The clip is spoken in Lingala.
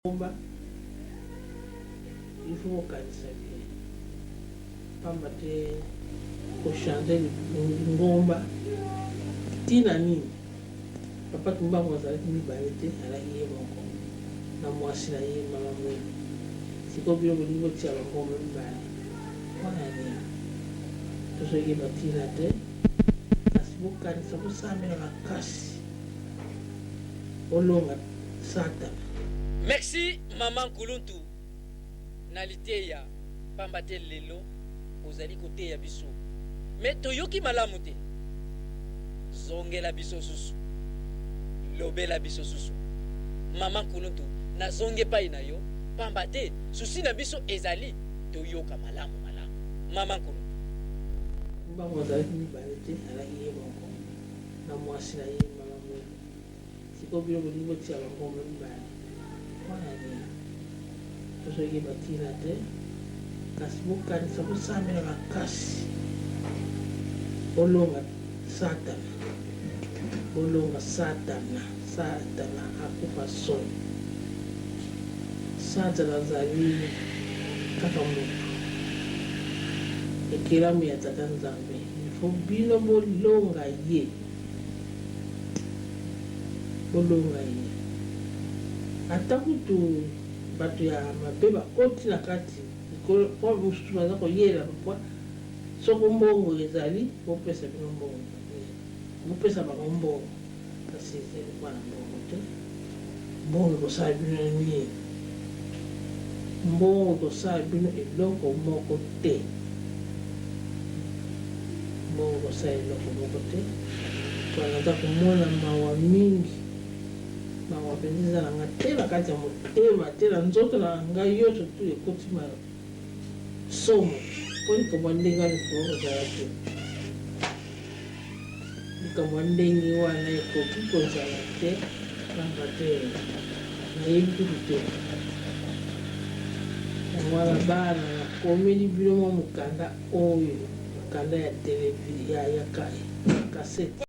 Lingomba il faut kokanisa bien pamba te ko changer lingomba tina nini? Papa Kimbangu azalaki mibale te azalaki ye moko na muasi na ye mama Mwindu sikoyo bino bolingi botia ba ngomba mibale pona nini? Tozoyeba tina te kasi bokanisa bosambela makasi bolonga Satana. Merci maman kuluntu na liteya pamba te lelo ozali koteya biso mais toyoki malamu te zongela biso susu lobela biso susu maman kuluntu nazongi epai na yo pamba te souci na biso ezali toyoka malamu malamu maman kuluntu. Bango bazalaki mibale te azalaki ye moko na muasi na ye mama Mwindu. Sikoyo bino bolingi botia ba ngomba mibale pona nini? Tozo yeba tina te kasi bokanisa bosambela makasi bolonga satana bolonga satana satana akufa soni satana azali kaka mutu ekelamu ya tata nzambe il faut bino bolonga ye. Bolonga ye. Ata kutu batu ya mabe bakoti na kati likolo po mosusu baza koyela pwa soko mbongo ezali bopesa bino mbongo bopesa bango mbongo kasi ezali pwa na mbongo te mbongo ekosala bino nini mbongo ekosala bino eloko moko te. Mbongo kosala eloko moko te po naza komona mawa mingi mawa penza eza na nga te na kati ya motema te na nzoto na nga yonso tout ekoti ma somo po likambo ya ndenge wana ekoki kozala te likambo ya ndenge wana ekoki kozala te pamba te nayebi kutu te yango wana bana nakomeli bino mwa mokanda Oyo mokanda ya ya ya cassette.